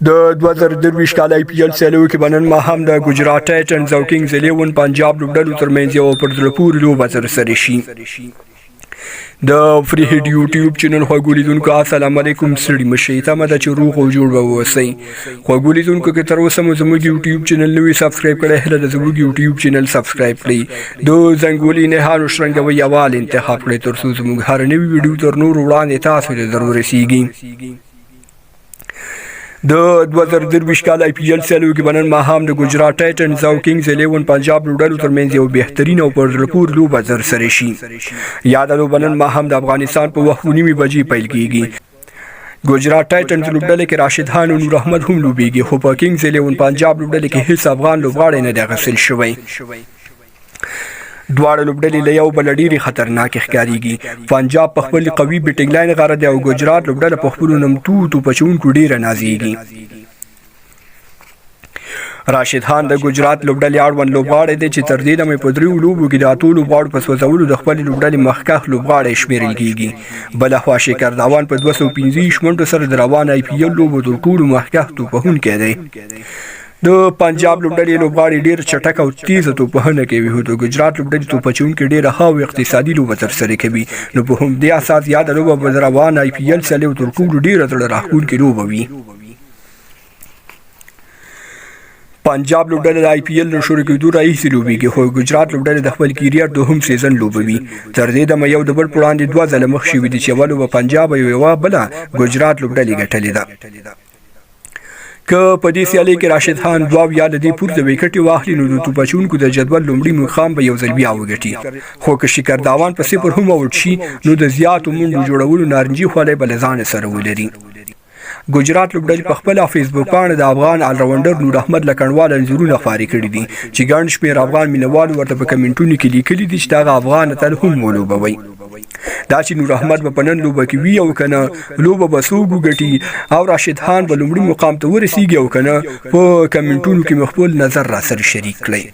د 2023 کال آی پي ایل سیالیو کې به نن ماښام د ګجرات ټایټنز او کینګز الیون پنجاب لوبډلو ترمنځ یوه پر زړه پورې لوبه ترسره شي. د فری هیډ یوټیوب چینل خوږو لیدونکو السلام علیکم، ستړي مشئ. تمه ده چې روغ او جوړ به اوسئ. خوږو لیدونکو، که تر اوسه مو زموږ یوټیوب چینل نه وي سبسکرایب کړی، هیله ده زموږ یوټیوب چینل سبسکرایب کړئ، د زنګولي نښان شرنګوئ او all انتخاب کړئ، تر څو زموږ هر نوي ویډیو تر نورو وړاندې تاسو ته در ورسیږي. د 2023 کال آی پي ایل سیالیو کې به نن ماښام د ګجرات ټایټنز او کینګز الیون پنجاب لوبډلو ترمنځ یو بهترین او پر زړه پورې لوبه ترسره شي. یاده لوبه نن ماښام د افغانستان په وخت 9:30 بجې پیل کیږي. ګجرات ټایټنز لوبډلې کې راشد خان او نور احمد هم لوبیږي، خو په کینګز الیون پنجاب لوبډلې کې هیڅ افغان لوبغاړی نه دی اخیستل شوی. دواړه لوبډلې له یو بل ډېرې خطرناکې ښکارېږي. پنجاب په خپل قوي بیټنګ لاین غره دی او ګجرات لوبډله په خپلو نمتو توپ اچوونکو ډېره نازېږي. راشد خان د ګجرات لوبډلې اړوند لوبغاړی دی چې تر دې دمه په دریو لوبو کې د اتو لوبغاړو په سوځولو د خپلې لوبډلې مخکښ لوبغاړی شمېرل کېږي. بله خوا شکر داوان په 225 منډو سره د روان آی پي ایل لوبو تر ټولو مخکښ توپوهونکی دی. د پنجاب لوبډلې لوبغاړي ډېر چټک او تیزه توپوهنه کوي، خو د ګجرات لوبډلې توپ اچوونکي ډېره ښه او اقتصادي لوبه ترسره کوي، نو په همدې اساس یاده لوبه به د روان آی پي ایل سیالیو تر ټولو ډېره زړه راښکونکې لوبه وي. پنجاب لوبډله د آی پي ایل له شروع کېدو راهیسې لوبېږي، خو ګجرات لوبډله د خپل کیریر دوهم سیزن لوبوي. تر دې دمه یو د بل په وړاندې دوه ځله مخ شوي دي، چې یوه لوبه پنجاب او یوه بله ګجرات لوبډلې ګټلې ده. که په دې سیالۍ کې راشد خان دوه یا له دې پورته ویکټې واخلي، نو د توپ اچوونکو د جدول لومړي مقام به یو ځل بیا وګټي، خو که شکر داوان په صفر هم اوټ شي، نو د زیاتو منډو جوړولو نارنجي خولۍ به له ځانه سره ولري. ګجرات لوبډلې په خپله فیسبوک پاڼه د افغان الراونډر نور احمد لکڼوال انځورونه خپاره کړي دي، چې ګڼ شمېر افغان مینهوالو ورته په کمنټونو کې لیکلي دي چې دغه افغان اتل هم ولوبوئ. دا چې نور احمد به په نن لوبه کې وي او کنه، لوبه به څوک وګټي او راشد خان به لومړي مقام ته ورسیږي او کنه، په کمنټونو کې مې خپل نظر را سره شریک کړئ.